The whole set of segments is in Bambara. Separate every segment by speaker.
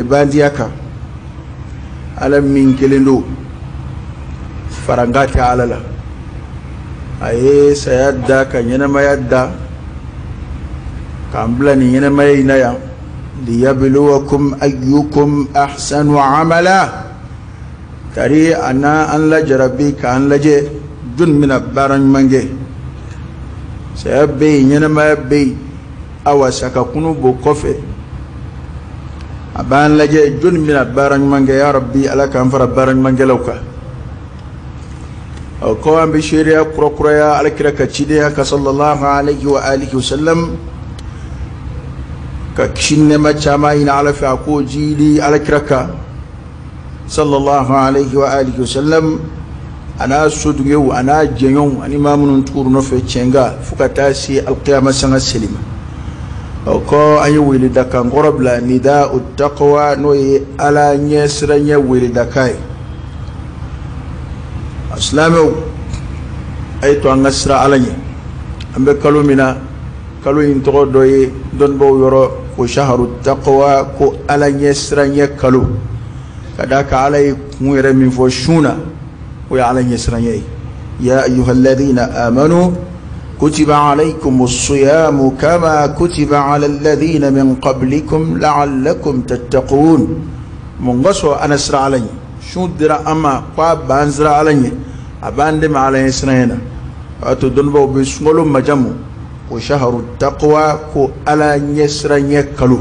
Speaker 1: Bandiya kan Ala min kelen don, farankan tɛ Ala la. A ye saya da ka ɲɛnamaya da k'an bila nin ɲɛnamaya in na yan, liyabluwakum ayyukum ahsanu amala. Kari a na an lajarabi k'an lajɛ jɔnni bɛna baara ɲuman kɛ. Saya bɛ yen, ɲɛnamaya bɛ yen. Awa, sakakunu b'o kɔfɛ, a b'an lajɛ jɔnni bɛna baara ɲuman kɛ. Ya Rabbi, Ala k'an fara baara ɲumankɛlaw kan. Ɔ kɔ, an bɛ seereya kurakuraya Alakira ka cidenya ka, sallallahu alayhi wa alihi wa sallam, ka kisi nɛɛma caman ɲini Ala fɛ, a k'o jiidi Alakira kan, sallallahu alayhi wa alihi wa sallam, a n'a sodugew, a n'a jɛɲɔgɔnw, ani maa minnu tugur'u nɔfɛ tiɲɛ kan fo ka taa se alkiyama sanga seli ma. O kɔ, an ye weledakan kɔrɔ bila, nida taqwa, n'o ye Ala ɲɛ siranɲɛ weledakan ye. A silamɛw, a ye to an ka siran Ala ɲɛ. An bɛ kalo min na, kalo in tɔgɔ dɔ ye dɔnnibaaw yɔrɔ ko shaharu taqwa, ko Ala ɲɛ siranɲɛ kalo, ka d'a kan Ala ye kun yɛrɛ min fɔ sun na, o ye Ala ɲɛ siranɲɛ ye. Ya ayyuha alladhina amanu kutiba alaykum as-siyamu kama kutiba ala alladhina min qablikum la'allakum tattaqun. Mun kosɔn an siran Ala ɲɛ? Sun dira an ma ko a b'an siran Ala ɲɛ, a b'an dɛmɛ Ala ɲɛ siranɲɛ na. O y'a to dɔnnibaaw bɛ sunkalo majamu ko shaharu taqwa, ko Ala ɲɛ siranɲɛ kalo,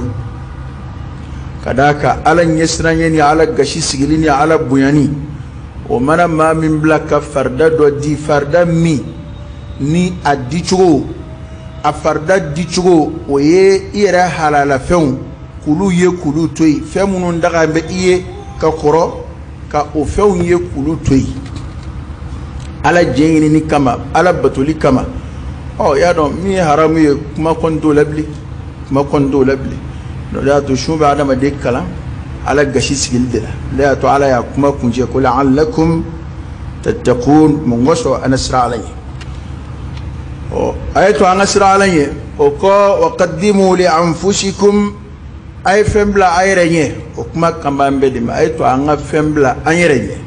Speaker 1: ka d'a kan Ala ɲɛ siranɲɛ ni Ala gasi sigili ni Ala bonyani, o mana maa min bila ka farida dɔ di, farida min ni a dicogo, a farida dicogo, o ye i yɛrɛ halalafɛnw k'olu ye k'olu to yen, fɛn minnu daga bɛ i ye ka kɔrɔ, ka o fɛnw ye k'olu to yen Ala diɲɛ ɲinini kama, Ala batoli kama. Ɔ, y'a dɔn min ye haramu ye, kuma kɔni t'o la bilen, kuma kɔni t'o la bilen. O de y'a to sun bɛ adamaden kalan Ala gasi sigili de la. O de y'a to Ala y'a kuma kuncɛ ko la'allakum tattaqun. Mun kosɔn an siran Ala ɲɛ? Ɔ, a ye to an ka siran Ala ɲɛ. O kɔ, wa qaddimu li anfusikum, a ye fɛn bila a yɛrɛ ɲɛ. O kuma kan b'an bɛɛ de ma. A ye to an ka fɛn bila an yɛrɛ ɲɛ.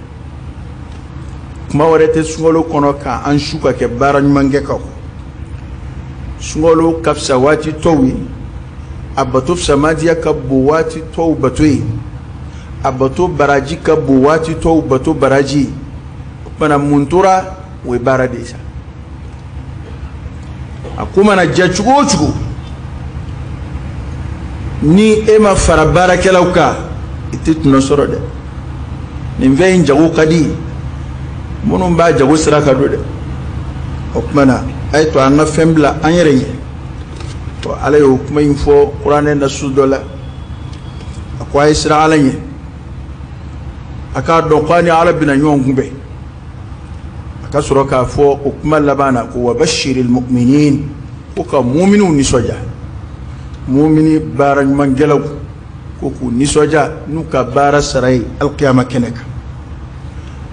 Speaker 1: Kuma wɛrɛ tɛ sunkalo kɔnɔ k'an su ka kɛ baara ɲuman kɛ kan. Sunkalo ka fisa waati tɔw ye, a bato fisamadiya ka bon waati tɔw bato ye, a bato baraji ka bon waati tɔw bato baraji. O kumana, mun tora? O ye baara de ye sa. A ko mana diya cogo o cogo, ni e ma fara baarakɛlaw kan, i tɛ tɔnɔ sɔrɔ dɛ. Nin fɛn in jago ka di minnu b'a jago sira ka don dɛ. O kumana, a ye to an ka fɛn bila an yɛrɛ ɲɛ. Ala y'o kuma in fɔ kuranɛ nasu dɔ la. A ko a ye siran Ala ɲɛ, a k'a dɔn ko a ni Ala bɛna ɲɔgɔn kunbɛn. A ka sɔrɔ k'a fɔ o kuma laban na ko wa bashiril mu'minin, ko ka muminiw nisɔndiya, mumini baara ɲumankɛlaw, ko k'u nisɔndiya n'u ka baara sara ye alkiyama kɛnɛ kan.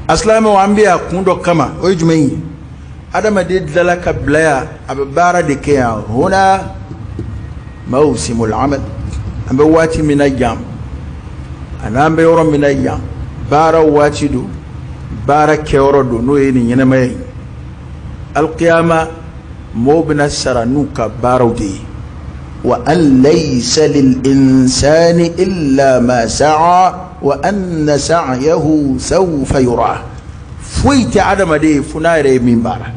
Speaker 1: A silamɛw, an bɛ yan kun dɔ kama. O ye jumɛn ye? Adamaden dilala ka bila yan, a bɛ baara de kɛ yan. Huna mawsimul amal. An bɛ waati min na yan, ani an bɛ yɔrɔ min na yan, baara waati don, baara kɛyɔrɔ don, n'o ye nin ɲɛnamaya ye. Alkiyama, mɔgɔw bɛna sara n'u ka baaraw de ye. Wa an laysa lil insani illa ma sa'a wa anna sa'yahu sawfa yura. Foyi tɛ adamaden ye fo n'a yɛrɛ ye min baara.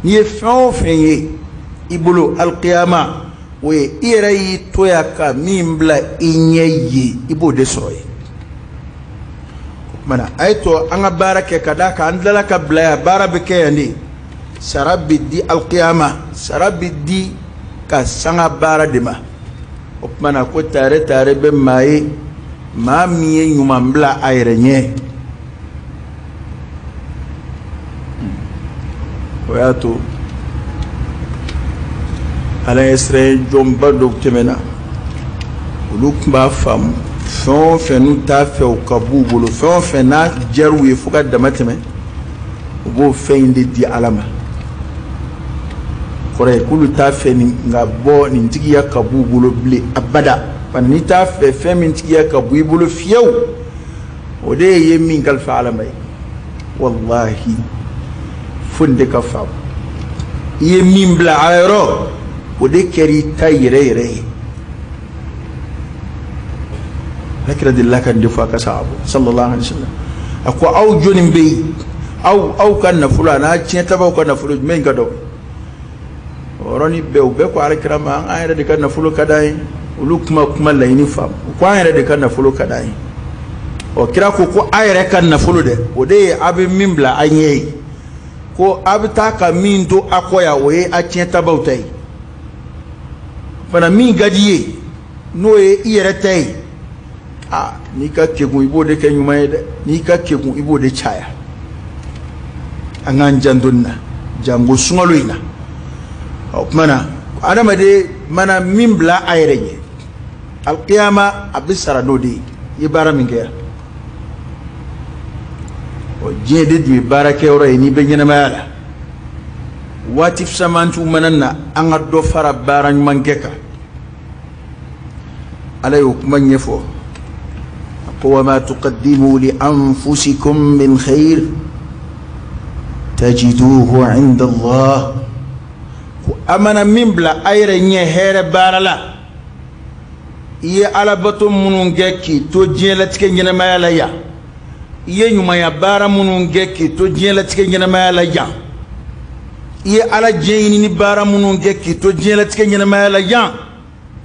Speaker 1: N'i ye fɛn o fɛn ye i bolo alkiyama, o ye i yɛrɛ y'i to yan ka min bila i ɲɛ ye, i b'o de sɔrɔ yen. O kumana, a ye to an ka baara kɛ, ka d'a kan an tilala ka bila yan, baara bɛ kɛ yan de. Sara bɛ di alkiyama, sara bɛ di ka sanga baara de ma. O kumana, ko tare tare bɛ maa ye, maa min ye ɲuman bila a yɛrɛ ɲɛ. O y'a to Ala ye siran jɔnba dɔw tɛmɛna, olu tun b'a faamu, fɛn o fɛn n'u t'a fɛ o ka b'u bolo, fɛn o fɛn n'a diyar'u ye fo ka dama tɛmɛ, u b'o fɛn in de di Ala ma. Kɔrɔ ye k'olu t'a fɛ nin ka bɔ nin tigiya ka b'u bolo bilen abada. Bari n'i t'a fɛ fɛn min tigiya ka bɔ i bolo fiyewu, o de ye min kalifa Ala ma ye. Walahi, fo nin de ka faamu. I ye min bila a yɔrɔ, o de kɛra i ta yɛrɛ yɛrɛ ye. Ala kira delila ka nin de fɔ a ka sahabu sallallahu alaihi wasallam. A ko aw jɔnni bɛ yen, aw ka nafolo a n'a tiɲɛtabaw ka nafolo jumɛn ka dɔgɔ? O yɔrɔnin bɛɛ u bɛɛ ko ala kira ma, an yɛrɛ de ka nafolo ka d'an ye. Olu kuma laɲini faamu, u ko an yɛrɛ de ka nafolo ka d'an ye. Ɔ kira ko a yɛrɛ ka nafolo dɛ, o de ye a bɛ min bila a ɲɛ ye, ko a bɛ taa ka min to a kɔ yan, o ye a tiɲɛtabaw ta ye. Fana min ka di i ye, n'o ye i yɛrɛ ta ye, aa n'i ka kegun i b'o de kɛ ɲuman ye dɛ, n'i ka kegun i b'o de caya. An k'an janto nin na, janko sunkalo in na. O tuma na adamaden mana min bila a yɛrɛ ɲɛ, alikiyama a bɛ sara n'o de ye. I ye baara min kɛ yan, ɔ diɲɛ de dun ye baarakɛyɔrɔ ye. N'i bɛ ɲɛnamaya la, waati fisamantiw mana na, an ka dɔ fara baara ɲuman kɛ kan. Ala y'o kuma ɲɛfɔ, a ko wa ma tuqaddimu li anfusikum min khair tajiduhu inda Allah. Ko a mana min bila a yɛrɛ ɲɛ hɛrɛ baara la, i ye alabato minnu kɛ k'i to diɲɛlatigɛ ɲɛnamaya la yan, i ye ɲumanya baara minnu kɛ k'i to diɲɛlatigɛ ɲɛnamaya la yan, i ye ala diɲɛ ɲini ni baara minnu kɛ k'i to diɲɛlatigɛ ɲɛnamaya la yan,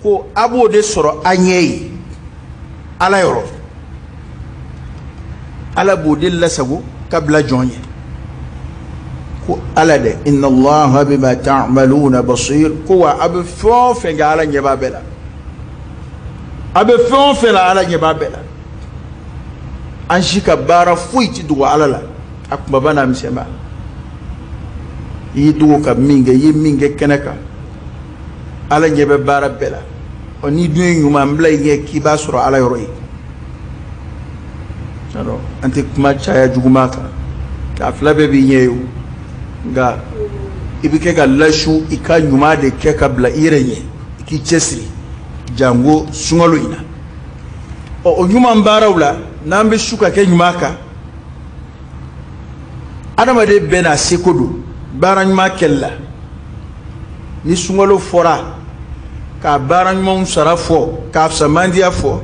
Speaker 1: ko a b'o de sɔrɔ a ɲɛ ye ala yɔrɔ. Ala b'o de lasago ka bila jɔn ye. Ko ala dɛ, inna allaha bima ta'maluna basir. Ko wa a bɛ fɛn o fɛn kɛ, ala ɲɛ b'a bɛɛ la. A bɛ fɛn o fɛn la, ala ɲɛ b'a bɛɛ la. An si ka baara foyi ti dogo ala la, a kunbaba n'a misɛnba. I y'i dogo ka min kɛ, i ye min kɛ kɛnɛ kan, ala ɲɛ bɛ baara bɛɛ la. Ɔ n'i dun ye ɲuman bila i ɲɛ k'i b'a sɔrɔ ala yɔrɔ ye. Alors an tɛ kuma caya juguman kan, k'a fila bɛɛ b'i ɲɛ ye o, nka i bɛ kɛ ka lasu i ka ɲuman de kɛ ka bila i yɛrɛ ɲɛ, i k'i cɛsiri janko sunkalo in na. Ɔ o ɲuman baaraw la, n'an bɛ su ka kɛ ɲuman kan, adamaden bɛɛ n'a seko don baara ɲuman kɛli la. Ni sunkalo fɔra k'a baara ɲumanw sara fɔ, k'a fisamandiya fɔ,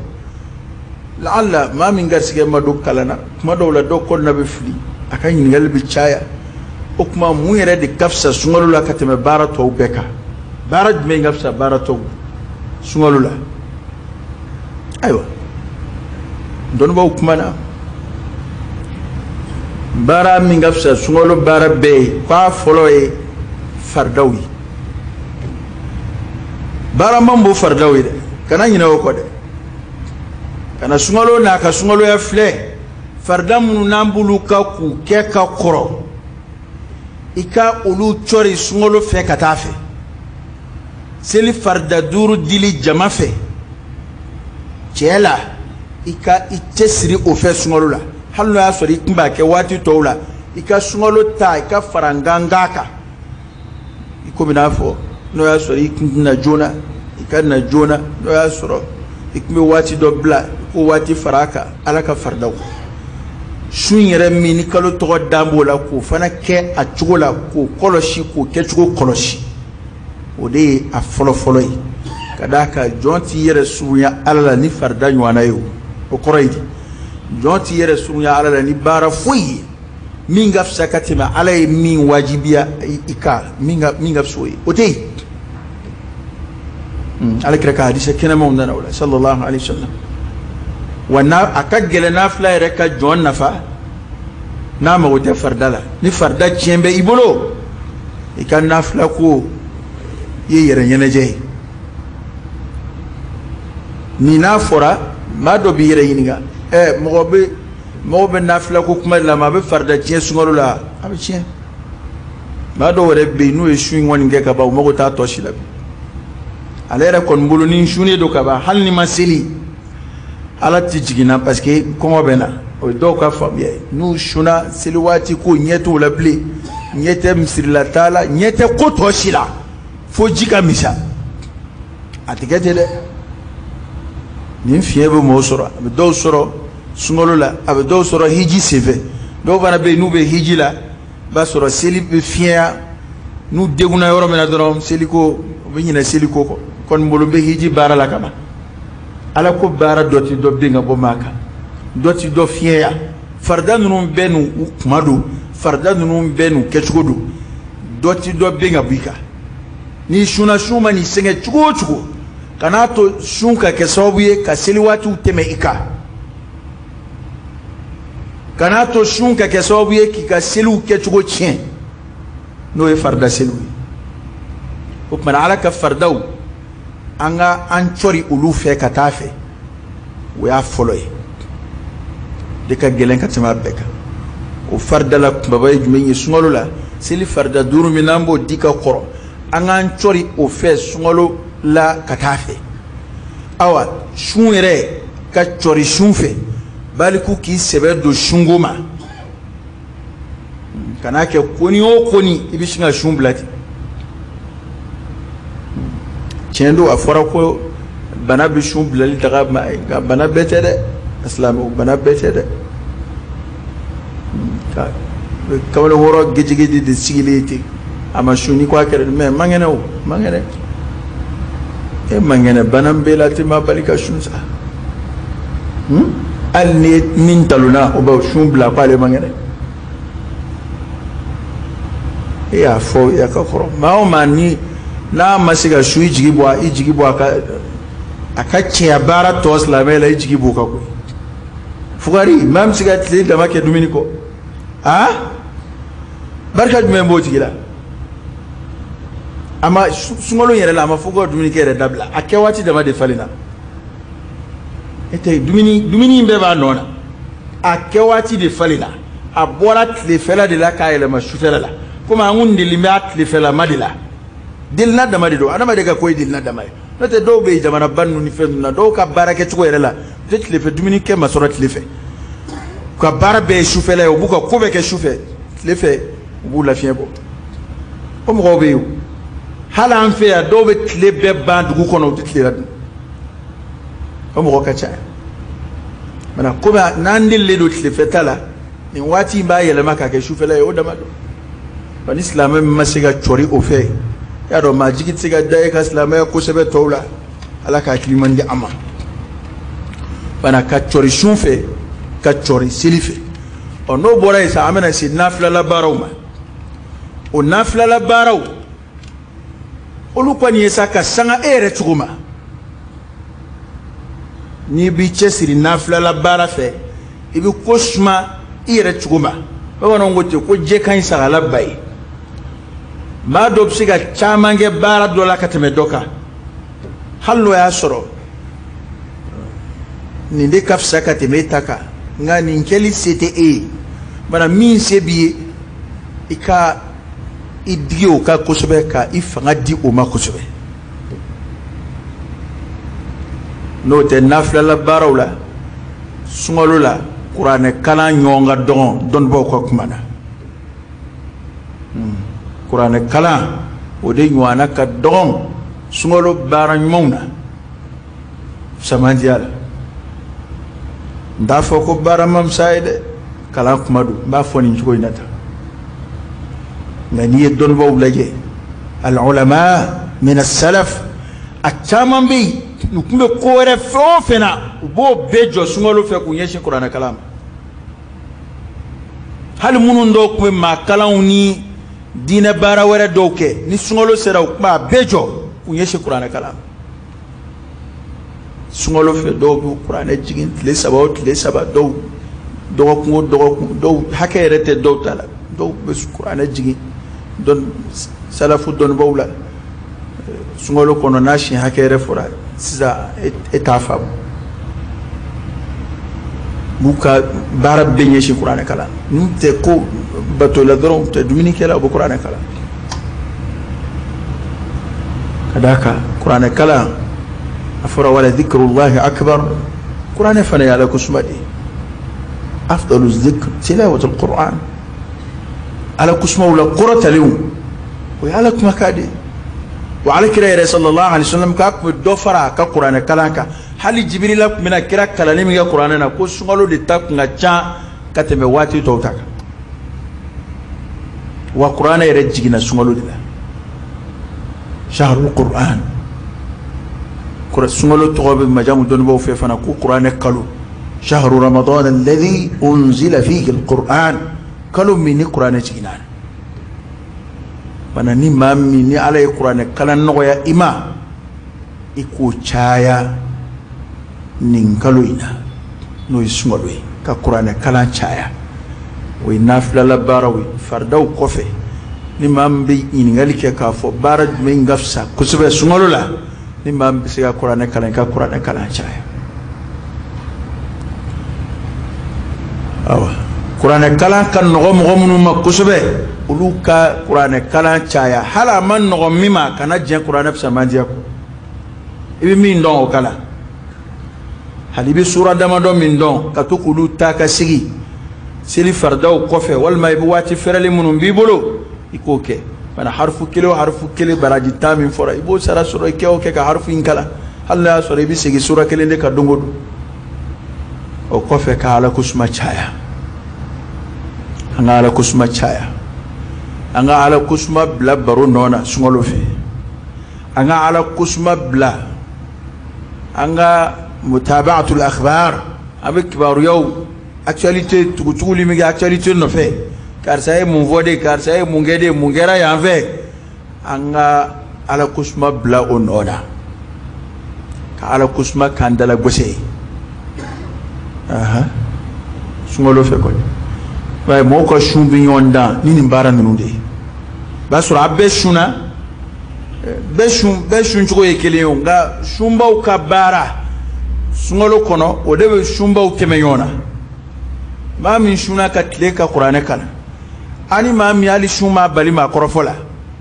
Speaker 1: laala maa min garisigɛ ma don kalan na, kuma dɔw la dɔw kɔnɔna bɛ fili, a ka ɲininkali bɛ caya. O tuma mun yɛrɛ de ka fisa sunkalo la ka tɛmɛ baara tɔw bɛɛ kan? Baara jumɛn ka fisa baara tɔw sunkalo la? Ayiwa, dɔnnibaaw kumana baara min ka fisa sunkalo baara bɛɛ ye, k'a fɔlɔ ye faridaw ye. Baara man bon faridaw ye dɛ, kana ɲinɛ o kɔ dɛ. Kana sunkalo n'a ka sunkaloya filɛ, farida minnu n'an b'olu ka k'u kɛ ka kɔrɔ, i ka olu cɔri sunkalo fɛ ka taa fɛ. Seli farida 5 dili jama fɛ cɛ la, i ka i cɛsiri o fɛ sunkalo la. Hali n'o y'a sɔrɔ i tun b'a kɛ waati tɔw la, i ka sunkalo ta i ka fara ngangan kan. I komi n'a fɔ n'o y'a sɔrɔ i tun tɛna joona, i ka na joona. N'o y'a sɔrɔ i tun bɛ waati dɔ bila, i k'o waati fara a kan. Ala ka faridaw sun yɛrɛ min ni kalo tɔgɔ dan b'o la, k'o fana kɛ a cogo la, k'o kɔlɔsi, k'o kɛcogo kɔlɔsi, o de ye a fɔlɔ-fɔlɔ ye. Ka d'a kan jɔn t'i yɛrɛ surunya ala la ni farida ɲɔgɔnna ye. O kɔrɔ ye di? Jɔn t'i yɛrɛ surunya ala la ni baara foyi ye min ka fisa ka tɛmɛ ala ye min wajibiya i kan, min ka fisa o ye, o tɛ yen. Ala kira ka hadisa kɛnɛmaw nana o la sallallahu alaihi wasallam. Wa n'a a ka gɛlɛn nafila yɛrɛ ka jɔn nafa n'a mago tɛ farida la. Ni farida tiɲɛ bɛ i bolo, i ka nafila ko i ye yɛrɛ ɲɛnajɛ ye. Nin n'a fɔra, maa dɔ b'i yɛrɛ ɲininka, mɔgɔ bɛ nafila ko kuma de la, maa bɛ farida tiɲɛ sunkalo la, a bɛ tiɲɛ. Maa dɔw yɛrɛ bɛ yen, n'u ye sun in kɔni kɛ ka ban, u mago t'a tɔ si la bi. Ale yɛrɛ kɔni bolo ni sunnen don ka ban, hali ni ma seli, ala tɛ jiginna parce que kɔngɔ bɛ na. O ye dɔw ka faamuya ye. N'u sunna seli waati ko ɲɛ t'o la bilen, ɲɛ tɛ misirila t'a la, ɲɛ tɛ ko tɔ si la, fo ji ka misa. A tɛ kɛ ten dɛ. Nin fiɲɛ bɛ mɔgɔw sɔrɔ, a bɛ dɔw sɔrɔ sunkalo la, a bɛ dɔw sɔrɔ hiji senfɛ. Dɔw fana bɛ yen, n'u bɛ hiji la, i b'a sɔrɔ seli bɛ fiɲɛya. N'u degunna yɔrɔ min na dɔrɔn, seliko, u bɛ ɲinɛ seliko kɔ. Kɔni bolo bɛ hiji baara la ka ban. Ala ko baara dɔ ti dɔ bin ka bɔ maa kan, dɔ ti dɔ fiɲɛya. Farida ninnu bɛɛ n'u kuma don, farida ninnu bɛɛ n'u kɛcogo don. Dɔ ti dɔ bin ka bɔ i kan. N'i sunna, sun ma n'i sɛgɛn cogo o cogo, kan'a to sun ka kɛ sababu ye ka seli waatiw tɛmɛ i kan. Kan'a to sun ka kɛ sababu ye k'i ka seliw kɛcogo tiɲɛ, n'o ye farida seliw ye. O tuma na, Ala ka faridaw, an ka an cɔri olu fɛ ka taa fɛ. O y'a fɔlɔ ye de ka gɛlɛn ka tɛmɛ a bɛɛ kan. O farida la kunbaba ye jumɛn ye? Sunkalo la, seli farida 5 min n'an b'o di ka kɔrɔ, an k'an cɔri o fɛ sunkalo la ka taa fɛ. Awa, sun yɛrɛ, ka cɔri sun fɛ, baliku k'i sɛbɛ don sunko ma. Kan'a kɛ koni o koni i bɛ sin ka sun bila ten. Tiɲɛ don, a fɔra ko bana bɛ sun bilali daga, nka bana bɛɛ tɛ dɛ, silamɛw, bana bɛɛ tɛ dɛ. Kamalenkɔrɔ gejegeje de sigilen ten, a ma sun, ni ko a kɛra mɛ man kɛnɛ, o man kɛnɛ. E man kɛnɛ, bana b'e la, te ma bali ka sun sa. Hali ni min talonna, o bɛ sun bila k'ale man kɛnɛ. E y'a fɔ ya ka kɔrɔ, maa o maa ni n'a ma se ka sun, i jigi bɔ, i jigi bɔ a ka cɛya baara tɔ silamɛ la, i jigi b'o kan koyi. Fugari maa bɛ se ka tile dama kɛ dumuni kɔ, a barika jumɛn b'o tigi la? A ma sunkalo yɛrɛ la, a ma fɔ ko ka dumuni kɛ yɛrɛ dabila, a kɛ waati dama de falenna. E tɛ dumuni, dumuni bɛɛ b'a nɔ na, a kɛ waati de falenna. A bɔra tilefɛla de la k'a yɛlɛma sufɛla la, komi an kun deli bɛ a tilefɛlama de la. Delina dama de don, adamaden ka ko ye delina dama ye. N'o tɛ, dɔw bɛ yen jamanaba ninnu ni fɛn ninnu na, dɔw ka baara kɛcogo yɛrɛ la, u tɛ tilefɛ dumuni kɛ ma sɔrɔ tile fɛ. U ka baara bɛɛ ye sufɛla ye, u b'u ka ko bɛɛ kɛ sufɛ, tile fɛ u b'u lafiɲɛ bɔ. O mɔgɔw bɛ yen o. Hali an fɛ yan, dɔw bɛ tile bɛɛ ban dugu kɔnɔ, u tɛ tile la dun. O mɔgɔ ka ca yan. Mana komi n'an delilen don tilefɛ ta la, nin waati in b'a yɛlɛma k'a kɛ sufɛla ye, o dama don. Wa ni silamɛ min ma se ka cɔri o fɛ, i y'a dɔn, maa jigi tɛ se ka da e ka silamɛya kosɛbɛ tɔw la. Ala ka hakili man di a ma. Bana ka cɔri sun fɛ, ka cɔri seli fɛ. Ɔ, n'o bɔra yen sa, an bɛna se nafilala baaraw ma. O nafilala baaraw, olu kɔni ye sa ka sanga e yɛrɛ cogo ma. N'i b'i cɛsiri nafilala baara fɛ, i bɛ ko suma i yɛrɛ cogo ma. Bamananw ko ten ko jɛ ka ɲi sagala ba ye. Maa dɔ bɛ se ka caman kɛ baara dɔ la ka tɛmɛ dɔ kan, hali n'o y'a sɔrɔ nin de ka fisa ka tɛmɛ e ta kan, nka nin kɛli se tɛ e ye. Bana min se b'i ye, i ka i digi o kan kosɛbɛ, ka i fanga di o ma kosɛbɛ. N'o tɛ, nafilala baaraw la sunkalo la, kuranɛ kalan ɲɔgɔn ka dɔgɔn dɔnnibaaw ka kuma na. Kuranɛ kalan, o de ɲɔgɔnna ka dɔgɔn sunkalo baara ɲumanw na samandiya la. N t'a fɔ ko baara ma fisa ye dɛ, kalan kuma don, n b'a fɔ nin cogo in na tan. Nka n'i ye dɔnnibaaw lajɛ, al-ulama min as-salaf, a caman bɛ yen, u tun bɛ ko wɛrɛ fɛn o fɛn na, u b'o bɛɛ jɔ sunkalo fɛ k'u ɲɛsin kuranɛ kalan ma. Hali minnu dɔw tun bɛ maa kalanw ni diinɛ baara wɛrɛ dɔw kɛ, ni sunkalo sera, u tun b'a bɛɛ jɔ k'u ɲɛsin kuranɛ kalan ma. Sunkalo fɛ, dɔw bɛ kuranɛ jigin tile 3 o tile 3, dɔw dɔgɔkun o dɔgɔkun, dɔw hakɛ yɛrɛ tɛ dɔw ta la, dɔw bɛ kuranɛ jigin. Dɔn salafu dɔnnibaw la, sunkalo kɔnɔ, n'a siɲɛ hakɛ yɛrɛ fɔra sisan, e t'a faamu. B'u ka baara bɛɛ ɲɛsin kuranɛ kalan. N'u tɛ ko bato la dɔrɔn, u tɛ dumuni kɛ la, u bɛ kuranɛ kalan. Ka d'a kan kuranɛ kalan, a fɔra wala dhikrullahi akbar. Kuranɛ fana ye Ala ko suma de ye. Afdalu dhikr tilawatul Qur'an. Ala kusumaw la kɔrɔtalenw, o ye Ala kumakan de ye. Wa Ala kira yɛrɛ sallallahu alaihi wasallam k'a tun bɛ dɔ fara a ka kuranɛ kalan kan. Hali Jibirila tun bɛna kira kalanni min kɛ kuranɛ na, ko sunkalo de ta tun ka ca ka tɛmɛ waati tɔw ta kan. Wa kuranɛ yɛrɛ jiginna sunkalo de la, shahrul Qur'an. Sunkalo tɔgɔ bɛ majamu dɔnnibaaw fɛ fana ko kuranɛ kalo, shahru ramadan alladhi unzila fihi alquran, kalo min ni kuranɛ jiginna. Bana ni maa min ni Ala ye kuranɛ kalan nɔgɔya i ma, i k'o caya nin kalo in na, n'o ye sunkalo ye, ka kuranɛ kalan caya. O ye nafilala baaraw ye faridaw kɔfɛ. Ni maa min bɛ ɲininkali kɛ k'a fɔ baara jumɛn ka fisa kosɛbɛ sunkalo la, ni maa min bɛ se ka kuranɛ kalan, i ka kuranɛ kalan caya. Awa, kuranɛ kalan ka nɔgɔ mɔgɔ minnu ma kosɛbɛ, olu ka kuranɛ kalan caya. Hali a ma nɔgɔ min ma, kana jɛn kuranɛ fisamandiya kɔ. I bɛ min dɔn o kalan, hali i bɛ sura damadɔ min dɔn, ka to k'olu ta ka sigi seli faridaw kɔfɛ, walima i bɛ waati fɛrɛlen minnu b'i bolo, i k'o kɛ. Bana harifu kelen o harifu kelen baraji 10 min fɔra, i b'o sara sɔrɔ. I kɛ o kɛ ka harifu in kalan, hali n'a y'a sɔrɔ i bɛ segin sura kelen de kan don o don. O kɔfɛ, ka Ala ko suma caya. An ka Ala ko suma caya, an ka Ala ko suma bila baro nɔ na sunkalo fɛ. An ka Ala ko suma bila an ka mutaba'atul akhbar, an bɛ kibaruyaw actualité tugutuguli min kɛ actualité nɔfɛ, karisa ye mun fɔ de, karisa ye mun kɛ de, mun kɛra yan fɛ. An ka Ala ko suma bila o nɔ na, ka Ala ko suma k'an dala gɔsɛ ye sunkalo fɛ kɔni. Ba mɔgɔw ka sun bɛ ɲɔgɔn dan ni nin baara ninnu de ye. O b'a sɔrɔ a bɛɛ sunna, bɛɛ sun, bɛɛ sun cogo ye kelen ye o, nka sunbaw ka baara sunkalo kɔnɔ, o de bɛ sunbaw tɛmɛ ɲɔgɔn na. Maa min sunna ka tile ka kuranɛ kalan, ani maa min hali sun m'a bali maa kɔrɔfɔ la,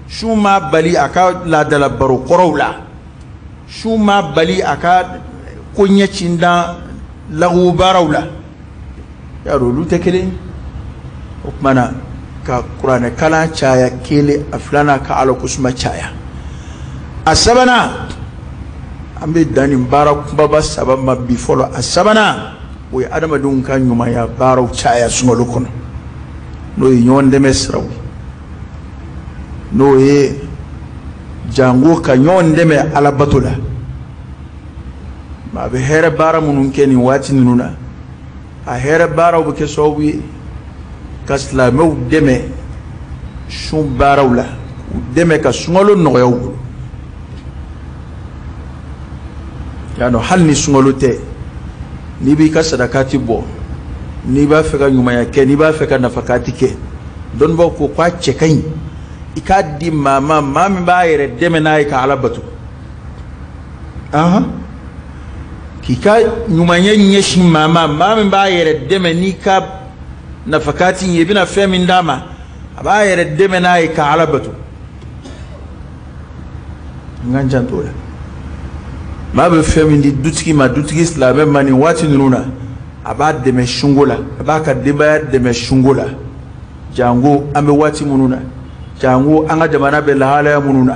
Speaker 1: sun m'a bali a ka laadala baro kɔrɔw la, sun m'a bali a ka ko ɲɛcindan lagow baaraw la, yarɔ olu tɛ kelen ye. O tuma na, ka kuranɛ kalan caya kelen, a filanan ka Ala ko suma caya, a sabanan, an bɛ dan nin baara kunbaba saba ma bi fɔlɔ. A sabanan, o ye adamadenw ka ɲumanya baaraw caya sunkalo kɔnɔ, n'o ye ɲɔgɔn dɛmɛ siraw ye, n'o ye jango ka ɲɔgɔn dɛmɛ Ala bato la. Maa bɛ hɛrɛ baara minnu kɛ nin waati ninnu na, a hɛrɛ baaraw bɛ kɛ sababu ye ka silamɛw dɛmɛ sun baaraw la, k'u dɛmɛ ka sunkalo nɔgɔya u bolo. Y'a dɔn, hali ni sunkalo tɛ, n'i b'i ka sadakati bɔ, n'i b'a fɛ ka ɲumanya kɛ, n'i b'a fɛ ka nafakati kɛ, dɔnnibaaw ko k'a cɛ ka ɲi i k'a di maa ma, maa min b'a yɛrɛ dɛmɛ n'a ye ka Ala bato. K'i ka ɲumanya ɲɛsin maa ma, maa min b'a yɛrɛ dɛmɛ n'i ka nafakati ye, i bɛna fɛn min d'a ma, a b'a yɛrɛ dɛmɛ n'a ye ka Ala bato. N k'an janto o la. Maa bɛ fɛn min di dutigi ma, dutigi silamɛ ma, nin waati ninnu na, a b'a dɛmɛ sunko la, a b'a ka denbaya dɛmɛ sunko la. Jango an bɛ waati minnu na, jango an ka jamana bɛ lahalaya minnu na,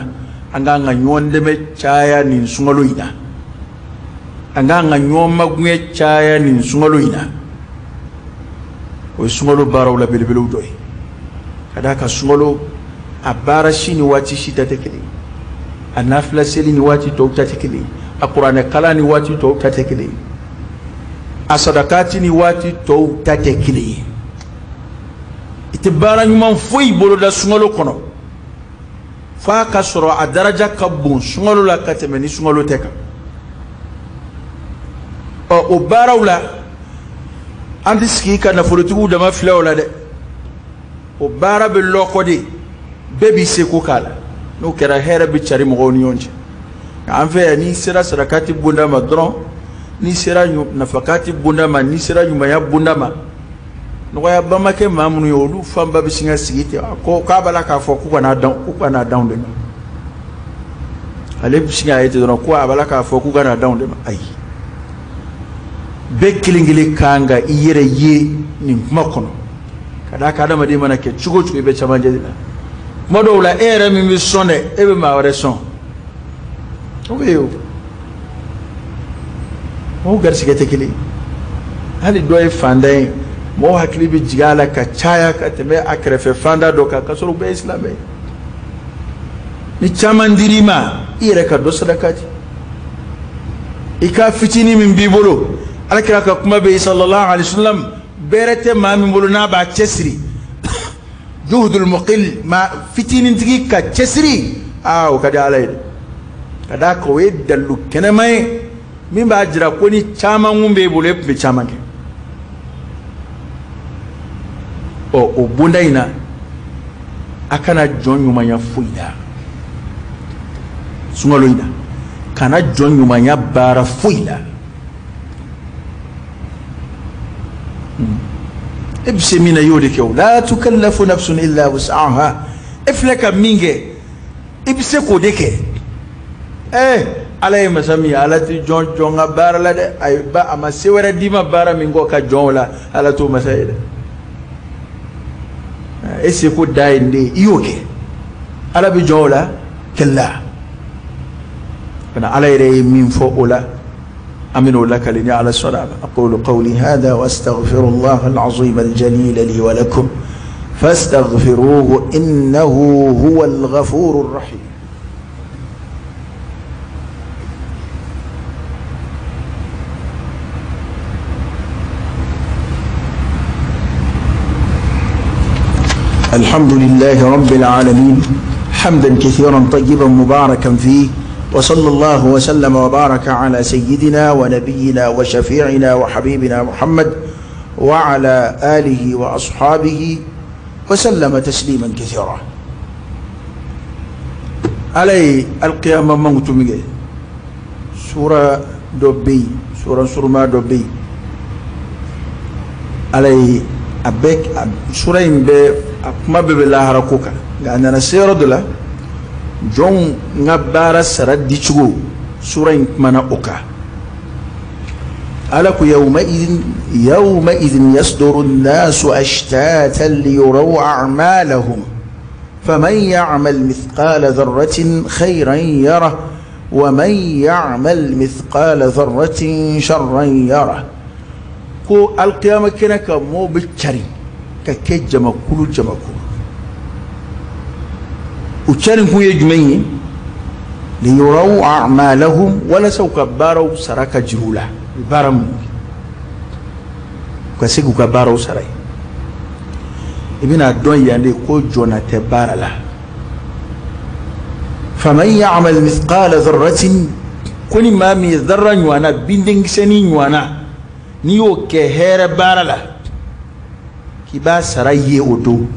Speaker 1: an k'an ka ɲɔgɔn dɛmɛ caya nin sunkalo in na, an k'an ka ɲɔgɔn maguɲɛ caya nin sunkalo in na. O ye sunkalo baaraw la belebelew dɔ ye, ka d'a kan sunkalo a baara si ni waati si ta tɛ kelen ye, a nafila seli ni waati tɔw ta tɛ kelen ye, a kuranɛ kalan ni waati tɔw ta tɛ kelen ye, a sadakati ni waati tɔw ta tɛ kelen ye. I tɛ baara ɲuman foyi boloda sunkalo kɔnɔ f'a ka sɔrɔ a daraja ka bon sunkalo la ka tɛmɛ ni sunkalo tɛ kan. Ɔ, o baaraw la, an tɛ sigi ka nafolotigiw dama filɛ o la dɛ. O baara bɛ lɔkɔ de, bɛɛ b'i seko k'a la. N'o kɛra, hɛrɛ bɛ cari mɔgɔw ni ɲɔgɔn cɛ. Nka an fɛ yan, n'i sera sarakati bonda ma dɔrɔn, n'i sera nafakati bonda ma, n'i sera ɲumanya bonda ma, nɔgɔyaba ma kɛ maa minnu ye, olu fanba bɛ sin ka sigi ten ko k'a b'a la k'a fɔ k'u kana dan, k'u kana d'anw de ma. Ale bɛ sin k'a ye ten dɔrɔn ko a b'a la k'a fɔ k'u kana d'anw de ma. Ayi, bɛɛ kelen kelen kan ka i yɛrɛ ye nin kuma kɔnɔ, ka d'a kan adamaden mana kɛ cogo o cogo, i bɛ camancɛ de la. Kuma dɔw la, e yɛrɛ min bɛ sɔn dɛ, e bɛ maa wɛrɛ sɔn, o bɛ yen o. Mɔgɔw garisigɛ tɛ kelen. Hali dɔ ye fantan ye, mɔgɔw hakili bɛ jigin a la ka caya ka tɛmɛ a kɛrɛfɛ fantan dɔ kan, k'a sɔrɔ u bɛɛ ye silamɛ ye. Ni caman dir'i ma, i yɛrɛ ka dɔ sadaka di. I ka fitinin min b'i bolo, Ala kira ka kuma bɛ yen sallallahu alaihi wa sallam, bɛrɛ tɛ maa min bolo n'a b'a cɛsiri. Juhudul muqil, maa fitinintigi ka cɛsiri, aa o ka di Ala ye dɛ. Ka d'a kan o ye dalilu kɛnɛma ye min b'a jira ko ni caman kun b'e bolo, e tun bɛ caman kɛ. Ɔ o bonda in na, a kana jɔn ɲumanya foyi la sunkalo in na, kana jɔn ɲumanya baara foyi la. E bɛ se min na, i y'o de kɛ o. La tukallafu nafsun illa wus'aha. E filɛ ka min kɛ, i bɛ se k'o de kɛ. Ala ye masa min ye, Ala tɛ jɔn jɔn ka baara la dɛ. A ye ba a ma se wɛrɛ d'i ma baara min kɔ ka jɔn o la, Ala t'o masa ye dɛ. E seko da ye nin de ye, i y'o kɛ, Ala bɛ jɔn o la kɛlɛ. Kana Ala yɛrɛ ye min fɔ o la, an bɛna o lakali ni Ala sɔnna a ma. Aqulu qawli hadha wa astaghfirullah al-azim al-jalil li wa lakum fastaghfiruhu innahu huwa al-ghafur ar-rahim. الحمد لله رب العالمين حمدا كثيرا طيبا مباركا فيه، وصلى الله وسلم وبارك على سيدنا ونبينا وشفيعنا وحبيبنا محمد وعلى آله وأصحابه وسلم تسليما كثيرا. علي القيامة موت سورة دبي، سورة سورما دبي، علي أبيك سورة إن kuma bɛɛ bɛ lahara ko kan, nka a nana se yɔrɔ dɔ la, jɔnw ka baara sara dicogo, sura in kumana o kan. Ala ko yawma idhin yasduru an-nasu ashtatan liyuraw a'malahum faman ya'mal mithqala dharratin khayran yarah wa man ya'mal mithqala dharratin sharran yarah. Ko alqiyama kɛnɛ kan, mɔgɔw bɛ cari ka kɛ jamakulu jamakulu. U cari kun ye jumɛn ye? Liyuraw a'malahum, walasa u ka baaraw sara ka jira u la. U baara mun kɛ, u ka se k'u ka baaraw sara ye. I bɛna dɔn yan de ko jɔnna tɛ baara la. Faman ya'mal mithqala dharratin, ko ni maa min ye dharra ɲɔgɔnna, bindenkisɛnin ɲɔgɔnna, n'i y'o kɛ hɛrɛ baara la, k'i b'a sara ye o don.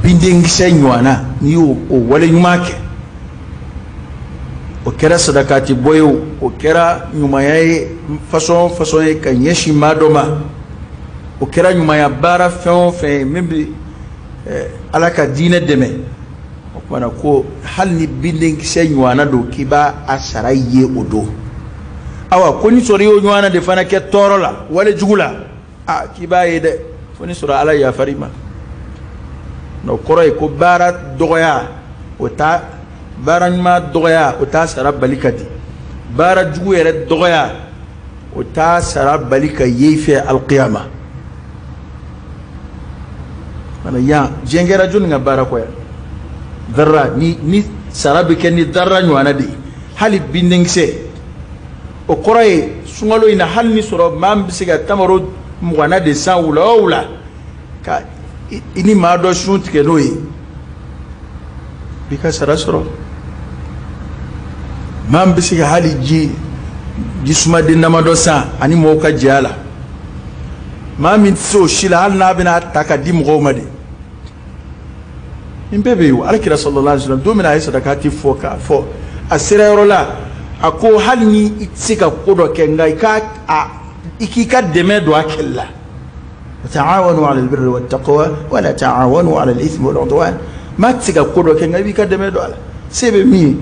Speaker 1: Bindenkisɛ ɲɔgɔnna, n'i y'o o wale ɲuman kɛ, o kɛra sadakati bɔ ye o, o kɛra ɲumanya ye façon façon ye ka ɲɛsin maa dɔ ma, o kɛra ɲumanya baara fɛn o fɛn ye min bɛ Ala ka diinɛ dɛmɛ, o kumana ko hali ni bindenkisɛ ɲɔgɔnna don, k'i b'a a sara ye o don. Awa ko ni sɔrɔ i y'o ɲɔgɔnna de fana kɛ tɔɔrɔ la, wale jugu la, a k'i b'a ye dɛ, fo ni sɔrɔ Ala yafar'i ma. O kɔrɔ ye ko baara dɔgɔya, o t'a baara ɲuman dɔgɔya, o t'a sara bali ka di. Baara jugu yɛrɛ dɔgɔya, o t'a sara bali ka ye i fɛ alqiyama. Mana yan diɲɛ kɛra jɔnni ka baara kɔ yan? Darra ni sara bɛ kɛ ni darra ɲɔgɔnna de ye, hali bindenkisɛ. O kɔrɔ ye sunkalo in na, hali ni sɔrɔ maa min bɛ se ka tamaro 20 de san wula o wula, ka i ni maa dɔ sun tigɛ n'o ye, b'i ka sara sɔrɔ. Maa min bɛ se ka hali ji sumaden damadɔ san ani mɔgɔw ka jɛ a la, maa min tɛ se o si la, hali n'a bɛna ta ka di mɔgɔw ma de. Nin bɛɛ bɛ yen o. Ala kira sallallahu alaihi wasallam, don min na a ye sadakati fɔ k'a fɔ, a sera yɔrɔ la, a ko hali ni i tɛ se ka ko dɔ kɛ, nka i k'i ka dɛmɛ don a kɛli la. Ta'awanu 'ala al-birri wat-taqwa wa la ta'awanu 'ala al-ithmi wal-'udwan. Maa tɛ se ka ko dɔ kɛ, nka i b'i ka dɛmɛ don a la. Se bɛ min ye,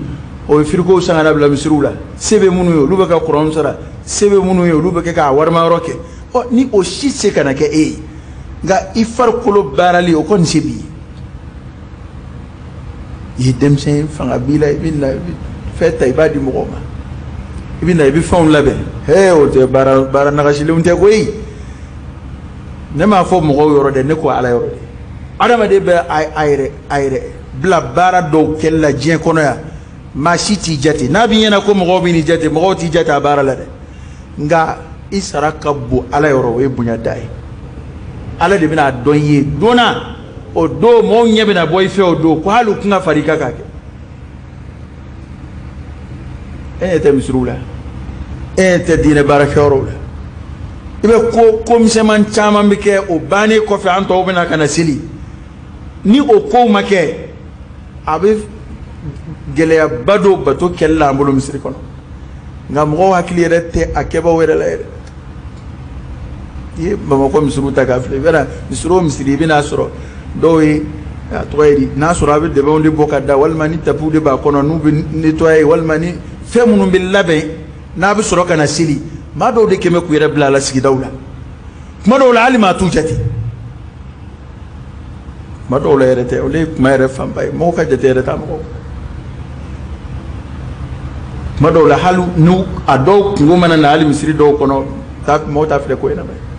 Speaker 1: o ye frigo san ka na bila misiriw la. Se bɛ minnu ye, olu bɛ ka kuran sara. Se bɛ minnu ye, olu bɛ kɛ k'a warima yɔrɔ kɛ. Ɔ ni o si se ka na kɛ e ye, nka i farikolo baarali, o kɔni se b'i ye. I ye denmisɛn ye, fanga b'i la, i bɛ na i bɛ fɛn ta i b'a di mɔgɔw ma, i bɛ na i bɛ fɛnw labɛn. Hee, o tɛ baara baara nagasilenw tɛ koyi. Ne m'a fɔ mɔgɔw yɔrɔ dɛ, ne ko Ala yɔrɔ de. Adamaden bɛ a yɛrɛ bila baara dɔw kɛli la diɲɛ kɔnɔ yan, maa si t'i jate. N'a b'i ɲɛna ko mɔgɔw bɛ n'i jate, mɔgɔw t'i jate a baara la dɛ. Nka i sara ka bon Ala yɔrɔ, o ye bonya da ye. Ala de bɛna a dɔn i ye don na, o don mɔgɔw ɲɛ bɛna bɔ i fɛ, o don ko hali u kun ka fara i kan k'a kɛ. E ɲɛ tɛ misiriw la, e ɲɛ tɛ diinɛ baarakɛyɔrɔw la, i bɛ ko ko misɛnman caman bɛ kɛ. O bannen kɔfɛ, an tɔw bɛna ka na seli. Ni o kow ma kɛ, a bɛ gɛlɛyaba don bato kɛli la an bolo misiri kɔnɔ. Nka mɔgɔw hakili yɛrɛ tɛ a kɛbaaw yɛrɛ la yɛrɛ. I ye Bamakɔ misiriw ta k'a filɛ, i bɛna misiri o misiri, i bɛna sɔrɔ dɔw ye, a tɔgɔ ye di, n'a sɔrɔ a bɛ dɛbɛnw de bɔ ka da, walima ni tapiw de b'a kɔnɔ n'u bɛ nettoyer, walima ni fɛn minnu bɛ labɛn n'a bɛ sɔrɔ ka na seli. Maa dɔw de kɛn bɛ k'u yɛrɛ bila a la sigidaw la. Kuma dɔw la, hali maa t'u jate. Kuma dɔw la yɛrɛ tɛ, o de ye kuma yɛrɛ fanba ye. Mɔgɔw ka jate yɛrɛ t'a mɔgɔw. Kuma dɔw la, hali n'u a dɔw kungo mana na, hali misiri dɔw kɔnɔ, mɔgɔw t'a filɛ ko ɲɛnama ye.